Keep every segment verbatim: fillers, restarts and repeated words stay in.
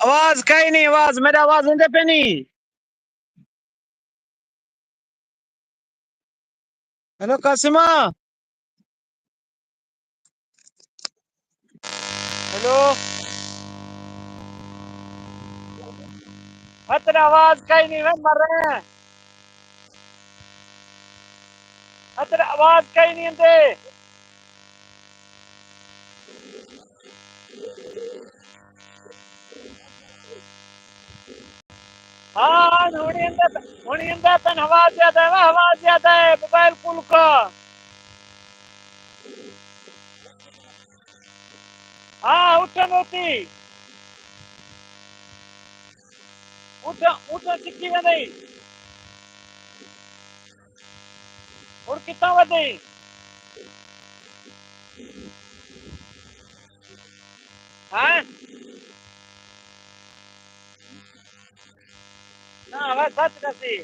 آواز کائے نی، آواز، میݙا آواز ایندے پئے نی؟ ہیلو قاسمہ۔ ہیلو۔ ہتر آواز کائے نی وے، مر رہے ہیں۔ ہتر آواز کائے نی ایندے۔ ہاں، ہاں، ہݨ ایندے، ہݨ ایندے پن آواز زیادہ ہے، آواز زیادہ ہے، موبائل کول کا۔ ہاں، اٹھن ہوتی۔ اٹھ، اٹھ سکی ویندے۔ ہݨ کتنا ودے؟ ہاں؟ نہ، ہوا سچ کسی۔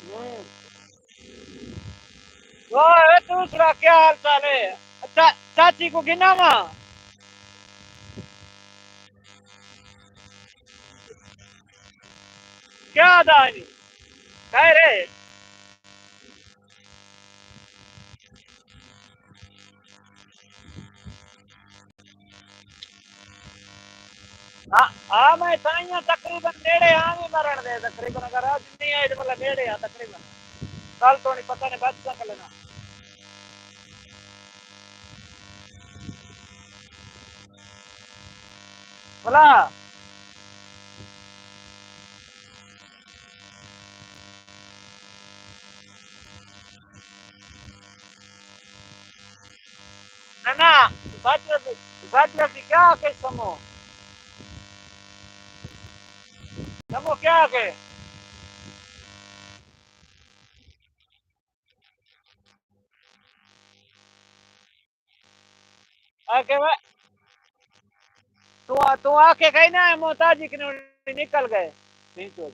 ہوں۔ واہ، اے دوسرا کیا حال چال ہے؟ اچھا، چاچی کو گھنا وا؟ کیا ادا ہے؟ خیر ہے؟ ہاں، ہاں، میں تائیاں تقریباً نیڑے آں وی مرݨ دے، تقریباً اگر اڄ نہیں آئے تو مطلب نیڑے آں تقریباً۔ کل تو نہیں پتہ نہیں بچ سکلے نا۔ بھلا۔ نہ، نہ، بچ رہی، بچ رہی کیا آکھے سمو؟ سمو کیا آکھے؟ آکھے میں، تو، تو آکھے کہیں نہ محتاجی کنے نکل ڳئے۔ نہیں تو۔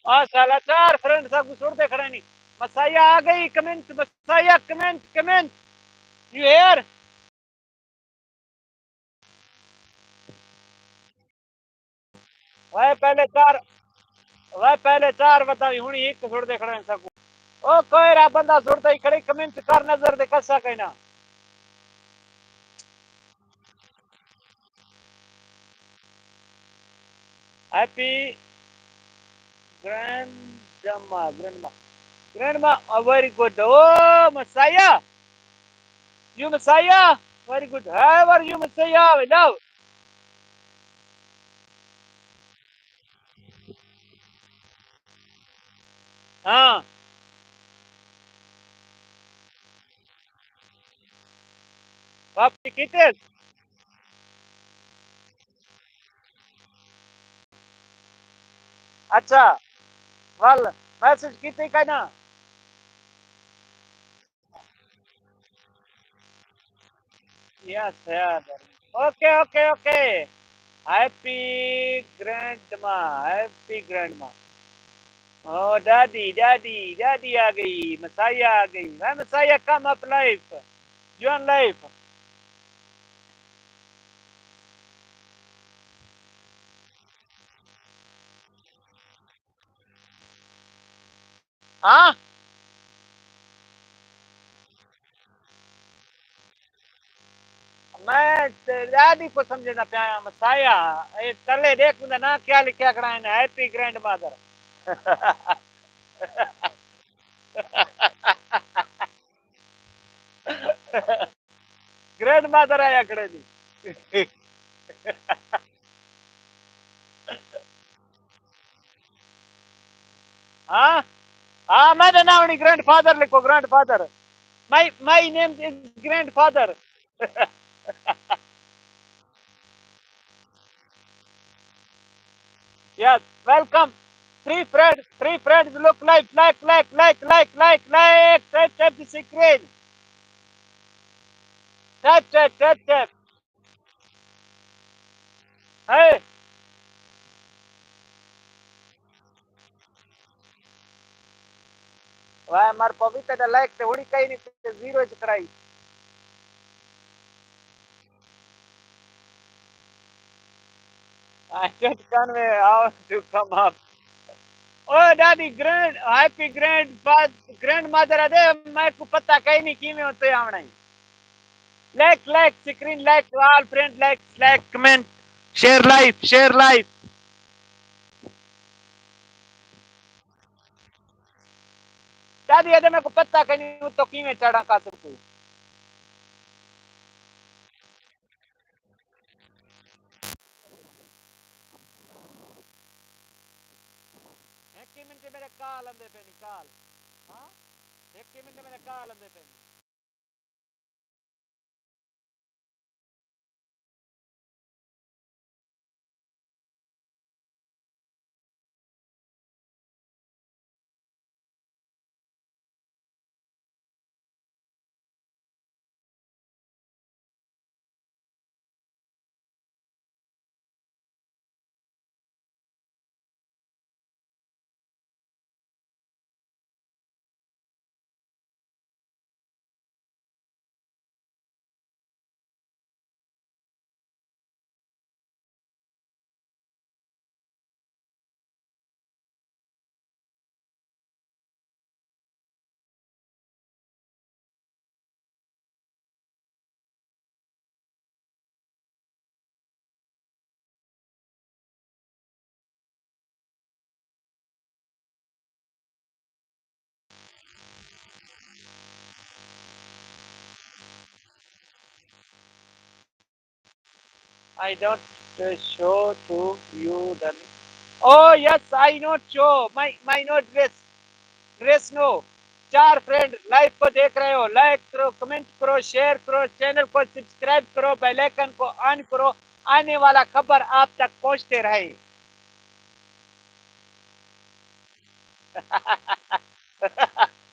آ سالا چار فرینڈ ساکوں سݨدے کھڑے نی۔ مسائیہ آ ڳئی، کمنٹ، مسائیہ، کمنٹ، کمنٹ۔ You here? وے پہلے چار، وے پہلے چار ودا وی ہݨی ہک سݨدے کھڑے ہیں ساکوں۔ او کوئی را بندہ سݨدا ہی کھڑے، کمنٹ کر نظر دے کسا کائنا۔ Happy grandma, grandma, grandma, very good. او مسائیہ، یو مسائیہ، very good. How are you مسائیہ؟ We love. ہاں۔ واپسی کیتے؟ اچھا، ول میسج کیتے کائنا؟ Yes, yes. Okay, okay, okay. Happy grandma, happy grandma. او ڈیڈی، ڈیڈی، ڈیڈی آ ڳئی، مسائیہ آ ڳئی۔ میں مسائیہ کم اپ لائف، یو آن لائف۔ ہاں؟ میں تے ݙاݙی کو سمجھدا پیا ہاں، مسائیہ۔ اے تلے ݙیکھ، اوندا ناں کیا لکھیا کھڑا ہے، ہیپی گرینڈ مادر۔ گرینڈ مادر آیا کھڑے دی۔ ہاں، ہاں، میں ݙے ناں ہݨی گرینڈ فادر لکھو، grand father. My, my name is grandfather. Yes, welcome. Three friends, three friends look like, like, like, like, like, like, like, tap, tap the screen. Tap, tap, tap, tap. ہے۔ وائے مر پوی تیݙا like تے ہݨی کئی نہیں تے zero اچ کھڑائی۔ I don't convey how to come up. او ڈاڈی grand, happy grandfather, grandmother ادے، میکوں پتہ کئی نہیں کیویں اتھے آوݨا ہے۔ Like, like, screen like, all friend like, like, comment, share life, share life. دادی ادے میکوں پتہ کئی نہیں اتوں کیویں چڑھاں قاسم کوں۔ ہک ہی منٹ میݙے کال آندے پئے نی، کال۔ ہاں؟ ہک ہی منٹ میݙے کال آندے پئے نی۔ I don't show to you the, oh yes, I not show my, my not dress, dress no. چار فرینڈ لائیو کو دیکھ رہے ہو، لائک کرو، کمنٹ کرو، شیئر کرو، چینل کو سبسکرائب کرو، بیل آئیکن کو آن کرو، آنے والا خبر آپ تک پہنچتے رہے۔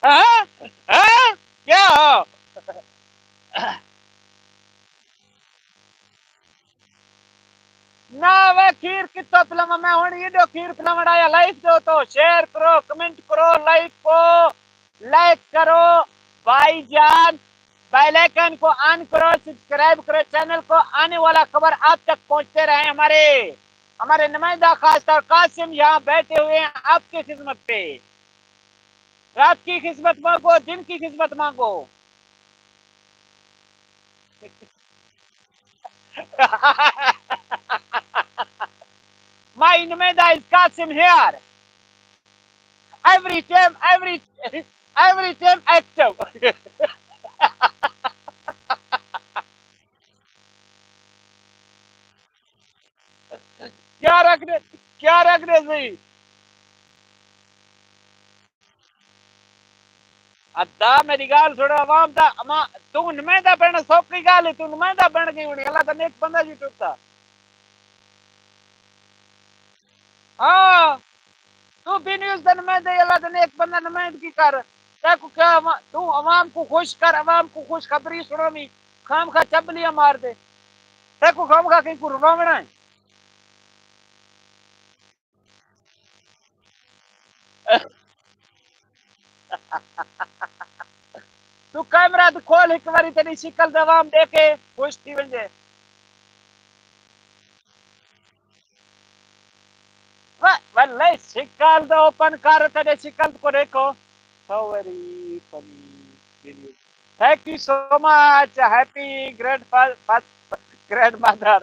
ہاں؟ ہاں؟ کیا؟ نہ وے کھیر کتھوں پلاواں میں، ہݨ ایݙو کھیر پلاوݨ آیا۔ لائف دو تو شیئر کرو، کمنٹ کرو، لائف کو لائک کرو بھائی جان، بیل آئیکن کو آن کرو، سبسکرائب کرو چینل کو، آنے والا خبر آپ تک پہنچتے رہے۔ ہمارے، ہمارے نمائندہ خاص طور قاسم یہاں بیٹھے ہوئے ہیں آپ کی خدمت پہ۔ رات کی خدمت مانگو، دن کی خدمت مانگو۔ My name is Qasim here. Every time, every, every time active. کیا رکھݨے، کیا رکھݨے سی؟ ادا میری ڳالھ سݨ، عوام دا، عوام، توں نمائندہ بݨ، سوکھی ڳالھ ہے، توں نمائندہ بݨ ڳئی ہوݨی، اللہ دا نیک بندہ یوٹیوب دا۔ ہاں، توں بی نیوز دا نمائندہ، اللہ دا نیک بندہ، نمائندگی کر۔ تیکوں کیا عوا-، توں عوام کوں خوش کر، عوام کوں خوشخبری سݨاویں، خامخواہ چبلیاں مار دے۔ تیکوں خامخواہ کہیں کوں رواوݨا ہے؟ توں کیمرہ تے کھول ہک واری، تیݙی شکل تے عوام ݙیکھے خوش تھی ونڄے۔ واہ، ولے شکل تے اوپن کر، تیݙے شکل کو ݙیکھو۔ So very funny video. Think you so much, happy grand فا-، فا-، گرینڈ مدر۔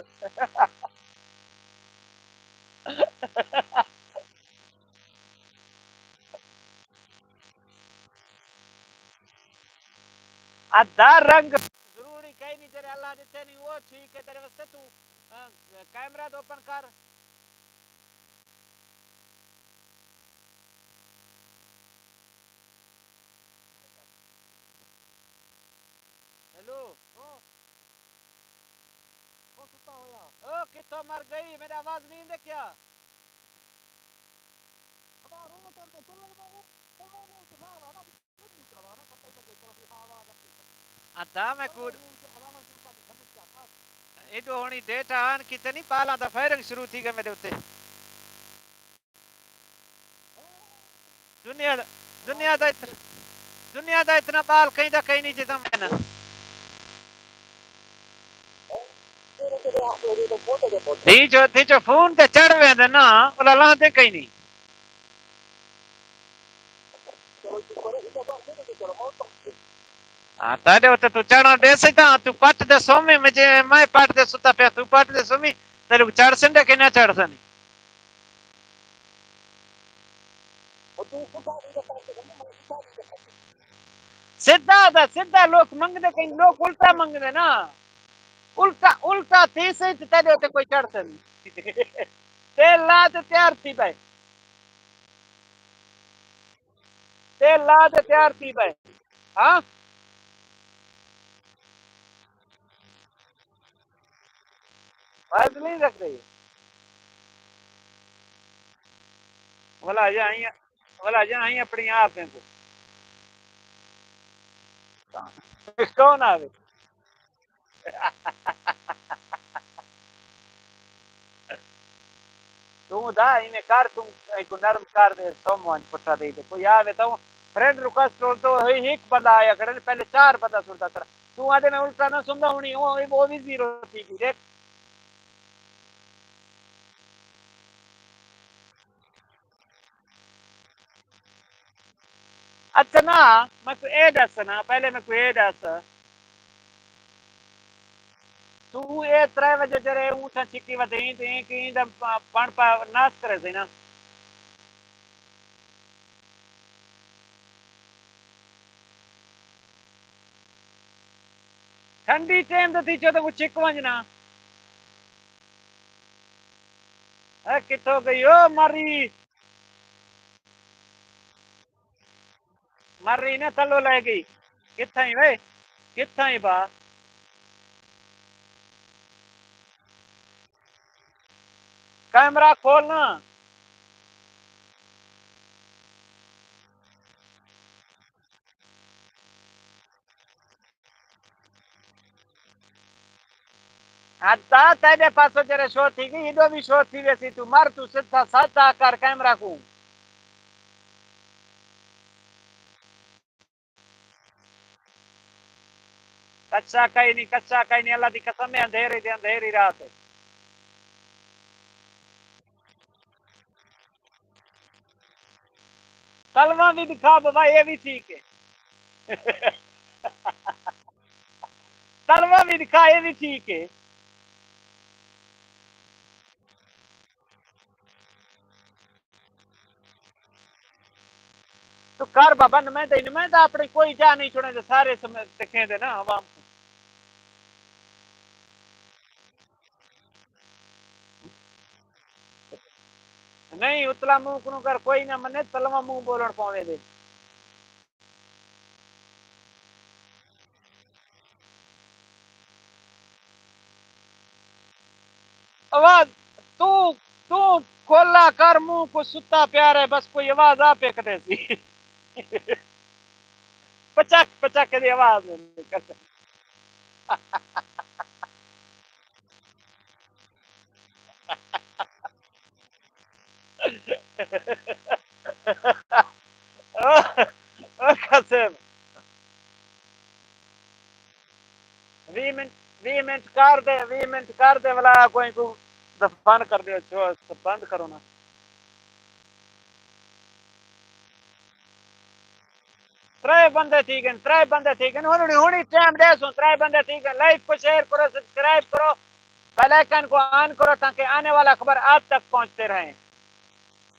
ادا رنگ ضروری کئی نہیں، جیڑھے اللہ ݙتے نہیں، او ٹھیک ہے، تیݙے واسطے توں کیمرہ تو اوپن کر۔ ہیلو۔ او کتھوں مر گئی؟ میرا آواز نہیں دیکھیا؟ ادا میں کوڈ ایڈو ہونی ڈیٹا آن کیتے نہیں، بالاں دا فائرنگ شروع تھی گئے میرے اتے۔ دنیا دا، دنیا دا اتنا، دنیا دا اتنا بال کہیں دا کہیں نہیں جتنا میں نا۔ دی جو، دی جو فون تے چڑھ ویندے نا، اولا لاندے کہیں نہیں۔ ہاں، تیڈے اتنے تو چڑھنا دے سی تاں، تو پٹ دے سومی میں جے میں پٹ دے ستا پیا، تو پٹ دے سومی، تیرے کو چڑھ سندے کہ نہ چڑھ سنی؟ سدھا دا سدھا لوک منگدے کہیں، لوک الٹا منگدے نا۔ الٹا، الٹا تھی سی تے تیرے تے کوئی چڑھ تے نہیں۔ تیل لا تے تیار تھی بھائی۔ تیل لا تے تیار تھی بھائی۔ ہاں؟ فرض نہیں رکھدے۔ ولا جائیں، ولا جائیں اپنی آپ کو۔ کون آوے؟ توں دا ایویں کر، توں ایکوں نرم کر دے، سم ونج پٹھا دے دے۔ کوئی آوے تاں فرینڈ ریکویسٹ ٹول تو ہئی، ہک بندہ آیا کھڑے نے، پہلے چار بندہ سندا کھڑا۔ توں آدے میں الٹا نہ سندا ہونی، او، او وی زیرو تھی گئی، دیکھ۔ اچھا نا، میں کو اے ڈس نا، پہلے میں کو اے ڈس۔ توں اے ترے وجے جرے اونٹھاں چھکی ودھیں تے ایں کہیں دا پ-، پݨ پا ناس کرے سی نا۔ ٹھنڈی ٹیم تے تھی چو تے کو چھک ونڄ نا۔ اے کتھوں گئی او مری؟ مر رہی نا تھلو لے گئی۔ کتھاں ہی وے؟ کتھاں ہی با؟ کیمرہ کھول نا۔ ادا تیڈے پاسوں جرے شو تھی گئی، ایڈو بھی شو تھی ویسی۔ تو مر، تو سدھا سادہ کر کیمرہ کو۔ کچا کئی نہیں، کچا کئی نہیں، اللہ دی قسم ہے، اندھیرے دے اندھیری رات ہے۔ تلواں وی ݙکھا بابا، اے وی ٹھیک ہے۔ تلواں وی ݙکھا، اے وی ٹھیک ہے۔ تو کر بابا، نمائندہ ہی نمائندہ، اپݨی کوئی جاہ نہیں چھوڑیندے، سارے سم-، ݙکھیندے نا عوام کوں۔ نہیں، اتلا منہ کنوں کر، کوئی نہ منے، تلواں منہ ٻولݨ پوندے۔ آواز، توں، توں کھولا کر منہ کو، ستا پیار ہے، بس کوئی آواز آپے کڈھیسی۔ پچک پچک دی آواز نکل۔ او، او قاسم، ویہہ منٹ، ویہہ منٹ کر دے، ویہہ منٹ کر دے، ولا کوئی کو دفن کر دے، چھو، بند کرو نا۔ ترے بندے تھی ڳئن، ترے بندے تھی ڳئن۔ ہݨ، ہݨ، ہݨ ٹائم ݙیسوں، ترے بندے تھی ڳئن۔ لائک کو شیئر کرو، سبسکرائب کرو، بیل آئیکن کو آن کرو تاکہ آنے والا خبر آپ تک پہنچتے رہیں۔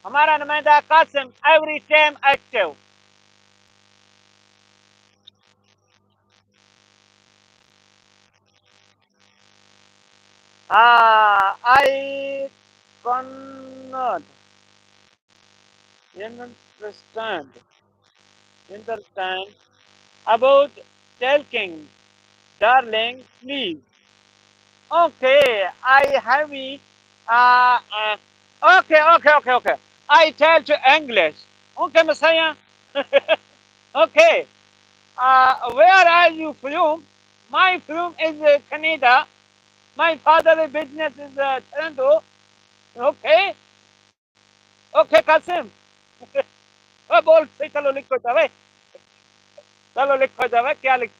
ہمارا نمائندہ Qasim, every time active. Ah, I cannot understand, understand about talking, darling, please. Okay, I have, uh, uh, okay, okay, okay, okay. I tell to English. Okay, Messiah. Okay. Uh, where are you from? My from is, uh, Canada. My father business is, uh, Toronto. Okay. Okay Qasim. او بول صحیح، چلو لکھو جاوے۔ چلو لکھو جاوے، کیا لکھ؟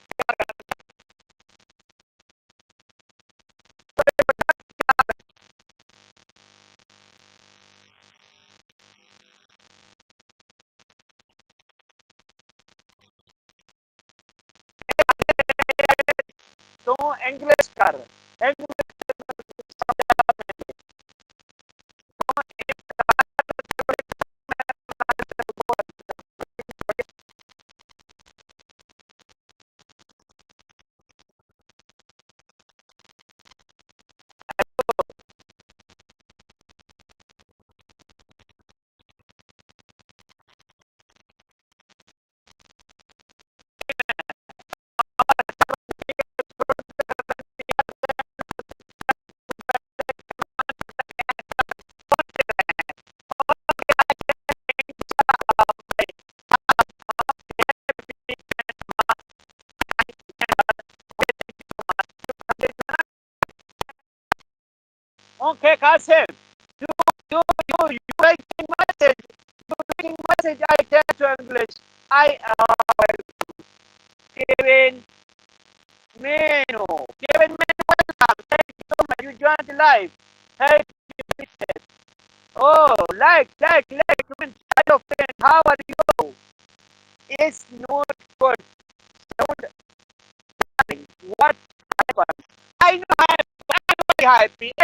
توں انگلش کر، English. Okay, Qasim, you, you, you, you writing message, you writing message, I tell to English, I, uh, Kevin Meno, Kevin Meno, welcome, thank you so much, you joined the live, thank you, oh, like, like, like, friend, hello friend, how are you? It's not good, sound What happened? I know I am very happy. I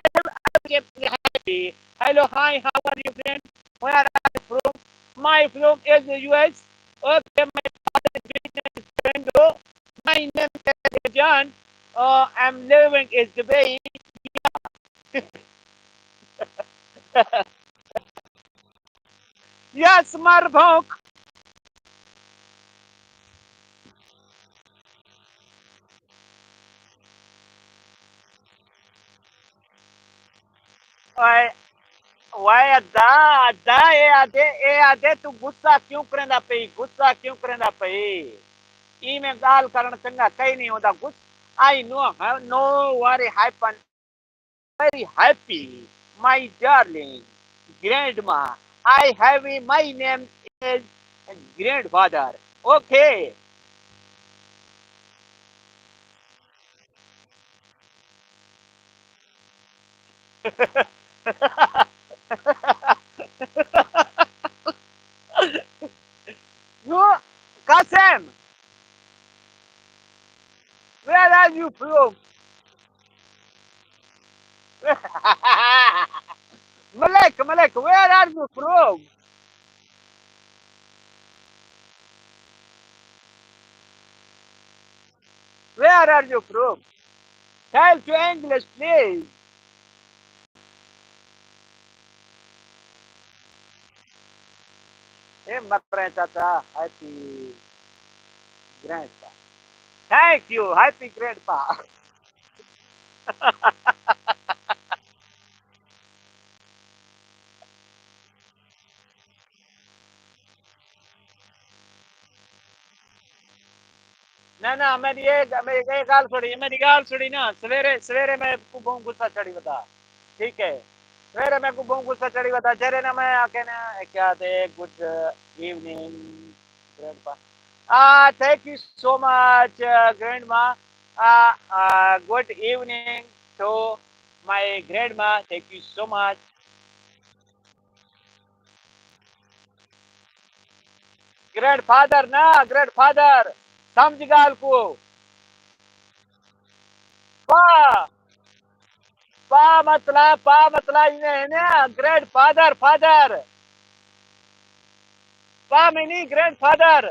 am very happy. Hello, hi, how are you, friend? Where are you from? My from is the U S. Okay, my father is business friend. Oh, my name is John. Uh, I'm living is Dubai. Yeah. Yes, Marbhonk. اوئے، اوئے ادا، ادا، اے آدھے، اے آدھے، توں غصہ کیوں کریندا پئی؟ غصہ کیوں کریندا پئی؟ ایویں ڳالھ کرݨ چنڳا کئی نہیں ہوندا۔ غصہ، I know, no worry happen. Very happy, my darling grandma. I have a, my name is grandfather. Okay. You, Qasim, where are you from? Malik, Malik, where are you from? Where are you from? Tell to English, please. اے مریں چاچا، happy grandpa. Thank you, happy grandpa. نہ، نہ، میݙی اے، میݙی اے ڳالھ سُݨی، میݙی ڳالھ سُݨی نا، سویرے، سویرے میکوں ٻہوں غصہ چڑھی ودا۔ ٹھیک ہے۔ سویرے میکوں ٻہوں غصہ چڑھی ودا، جیڑھے نا میں آکھے نا، اے کیا تے، good evening, grandpa. Ah, thank you so much, uh, grandma. Uh, uh, good evening to my grandma. Thank you so much. Grand father نا، گرینڈ فادر، سمجھ ڳالھ کوں۔ پا، پا مطلب، پا مطلب ایویں ہے نا، گرینڈ فادر، فادر۔ پا مینی گرینڈ فادر۔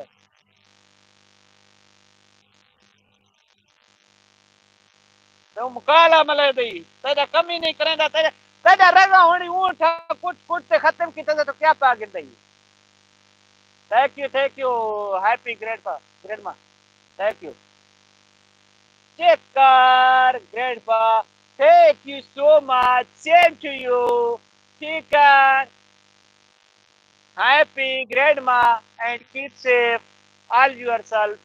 توں مکالا ملے دئی، تیݙا کم ہی نہیں کریندا، تیݙا، تیݙا رضا ہوݨی اونٹھا کٹ کٹ تے ختم کیتا تے تو کیا پا گھدئی۔ Thank you, thank you, happy grandpa, grandma, thank you. Check کر گرینڈ پا، thank you so much, same to you. ٹھیک ہے، happy grandma and keep safe all yourself.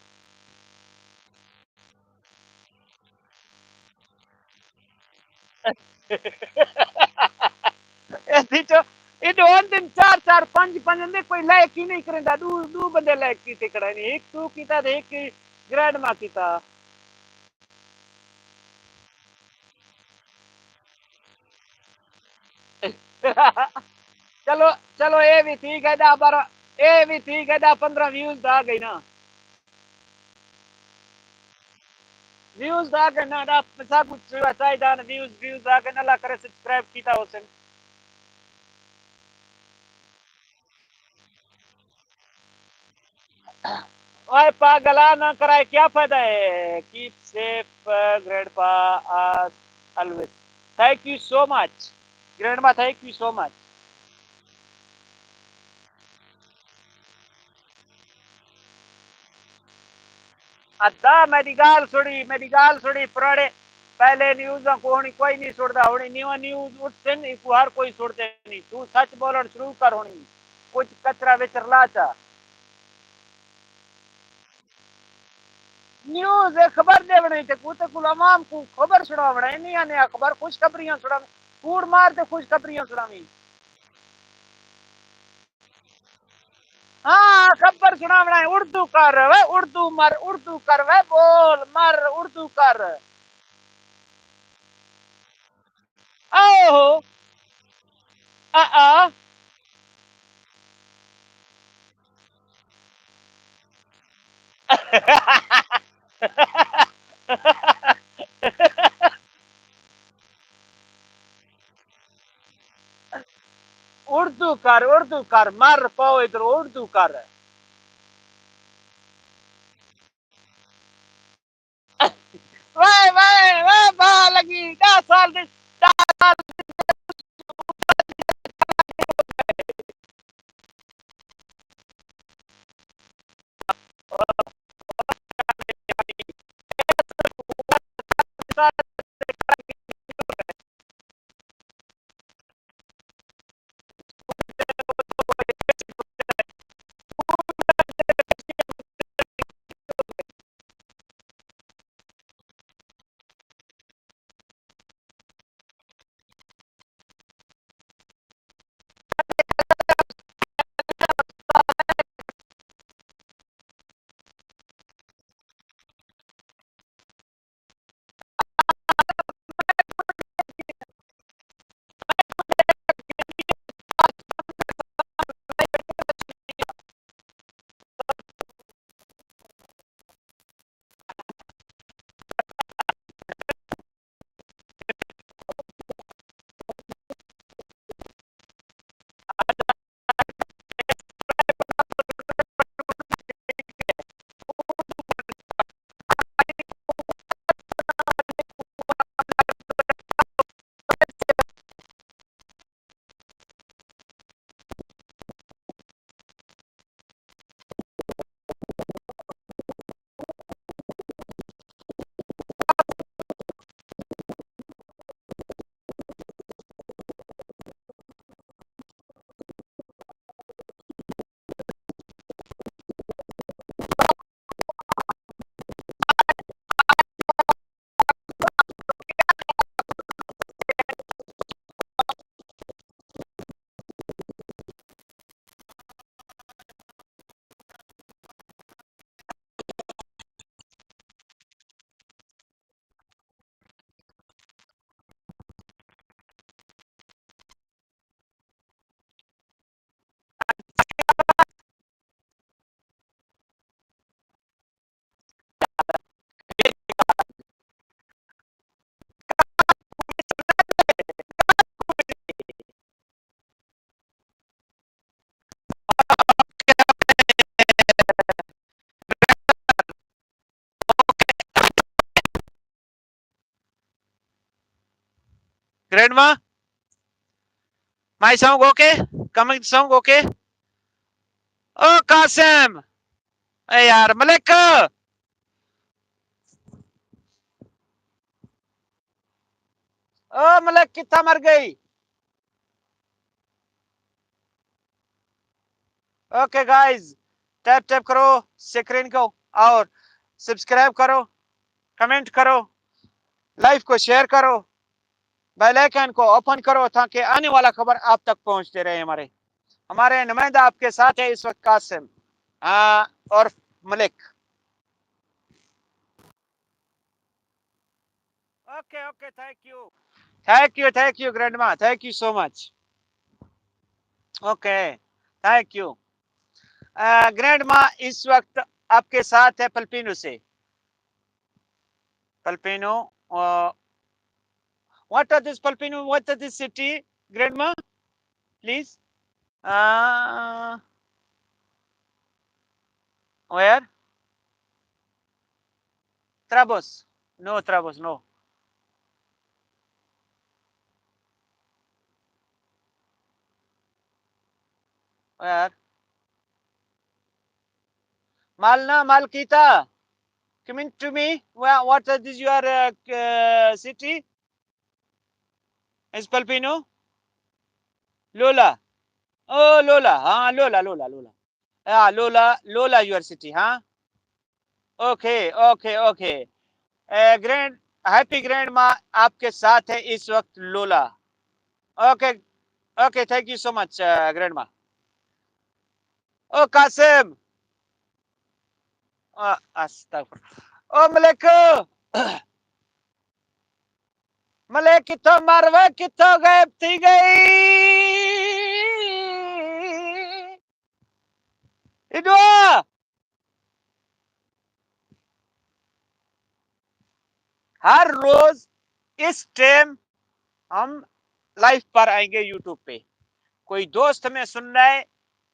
ایندے چ ایڈو آندن چار چار پنج پنج آندے، کوئی لائک ہی نہیں کریندا، ڈو ڈو بندے لائک کیتے کھڑے نے، ایک تو کیتا تے ایک گرینڈ ماں کیتا۔ چلو، چلو، اے وی تھی گئے ݙاہ بارہ، اے وی تھی گئے ݙاہ پندرہ ویوز دا آ گئی نا۔ ویوز دا آ گئے نا، ݙاہ سب کچھ سائیدان ویوز، ویوز آ گئے نا، اللہ کرے سبسکرائب کیتا ہوسن۔ اوئے پاگلا نہ کرائے، کیا فائدہ ہے؟ Keep safe, grandpa, as always. Thank you so much, grandma, thank you so much. ادا میݙی ڳالھ سݨی، میݙی ڳالھ سݨی، پراݨے پہلے نیوزاں کوں ہݨی کوئی نہیں سݨدا، ہݨی نیواں نیوز اٹھسن، ایکوں ہر کوئی سݨدے نہیں۔ توں سچ ٻولݨ شروع کر ہݨی، کجھ کچرا وچ رلا چا۔ نیوز اے خبر ݙیوݨی تے کوں، تے کوں عوام کوں خبر سݨاوݨا، اینیاں نے اخبار خوشخبریاں سݨاویں، کوڑ مار تے خوشخبریاں سݨاویں۔ ہاں، خبر سݨاوݨا ہے، اردو کر وے، اردو مر، اردو کر وے، ٻول، مر، اردو کر۔ آہو۔ آ، آ۔ اردو کر، اردو کر، مر پاؤ ادھر، اردو کر۔ وائے، وائے، وائے، بھا لڳی، ݙاہ سال دی، ݙاہ سال دی۔ Grandma, my sound okay? Coming sound okay? او قاسم، اے یار ملک، او ملک کتھا مر گئی؟ اوکے گائز، ٹیپ ٹیپ کرو اسکرین کو، اور سبسکرائب کرو، کمنٹ کرو، لائف کو شیئر کرو، بیل آئیکن کو اوپن کرو، تاکہ آنے والا خبر آپ تک پہنچتے رہے۔ ہمارے ہمارے نمائندہ آپ کے ساتھ ہے اس وقت، قاسم، آ، اور ملک۔ Okay, okay, thank you. Thank you, thank you, Grandma. Thank you so much. Okay, thank you. Uh, Grandma اس وقت آپ کے ساتھ ہے پلپینو سے۔ پلپینو، uh, what are this پلپینو؟ What are this city, Grandma? Please. Uh, where? Trabos. No, Trabos, no. Where? Malna, Malkita. Come in to me. Where, what is your uh, uh, city? Is Palpino? Lola. Oh, Lola. Ah, Lola, Lola, Lola. Ah, Lola, Lola, your city, huh? Okay, okay, okay. Uh, grand, happy grandma آپ کے ساتھ ہے اس وقت لولا۔ Okay, okay, thank you so much, uh, grandma. او قاسم، آ، استغفر۔ او ملک، ملک کتھوں مر وے، کتھوں غائب تھی گئی؟ ایڈو آ۔ ہر روز اس ٹائم ہم لائیو پر آئیں گے یوٹیوب پہ۔ کوئی دوست ہمیں سننا ہے،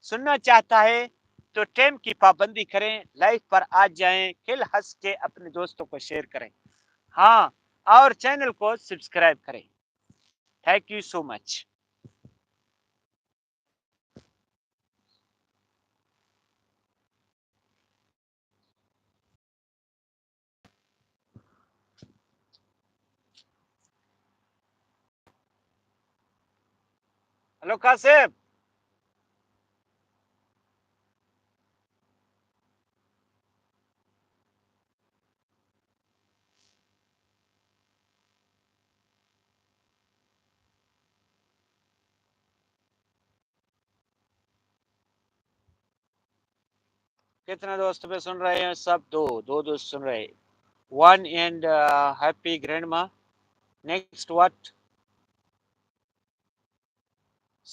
سننا چاہتا ہے تو ٹائم کی پابندی کریں، لائیو پر آ جائیں، کھل ہنس کے اپنے دوستوں کو شیئر کریں، ہاں، اور چینل کو سبسکرائب کریں۔ Thank you so much. ہلو قاسم، کتنے دوست پہ سن رہے ہیں؟ سب دو، دو دوست سن رہے ہیں۔ One and uh, happy grandma. Next what?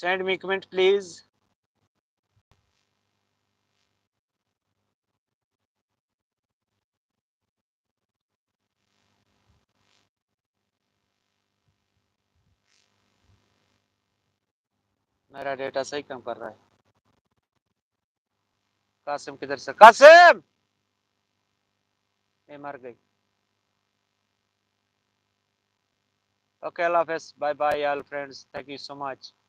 Send me comment please. میرا ڈیٹا صحیح کام کر رہا ہے۔ قاسم کدھر سے؟ قاسم! یہ مر گئی۔ اوکے، اللہ حافظ، bye bye all friends, thank you so much.